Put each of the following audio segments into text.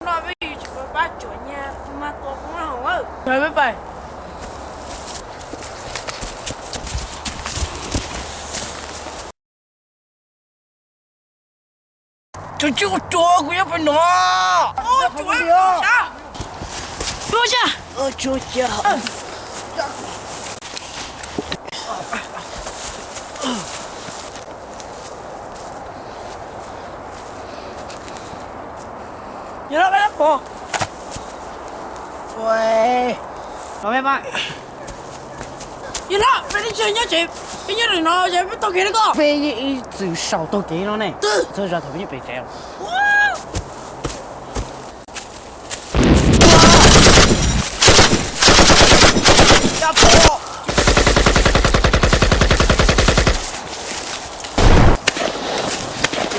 Peb yuav tsum pab tsuam nyab mas tua kuv hauv. Peb pais. Tsuas tsis ua tsuas, kuv yuav pais no. Tsuas tsuas. Yog no peb pom. Ua, no peb pab. Yog no peb nyob tsev, peb nyob rau no ces peb taug kev li ko. Peb ib txwm saum taug kev no ne. Txhob zov thaum peb nyob pem tsev.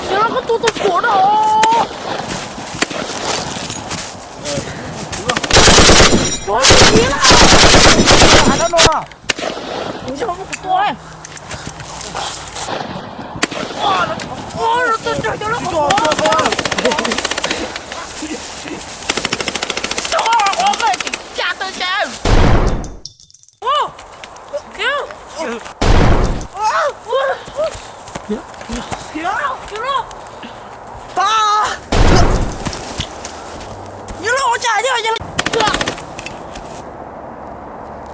Yog no koj tua tau puas no. Tua no. Kuv yog kuv tua. Tua no tua no tua no. Yog los ua cas yog yog los.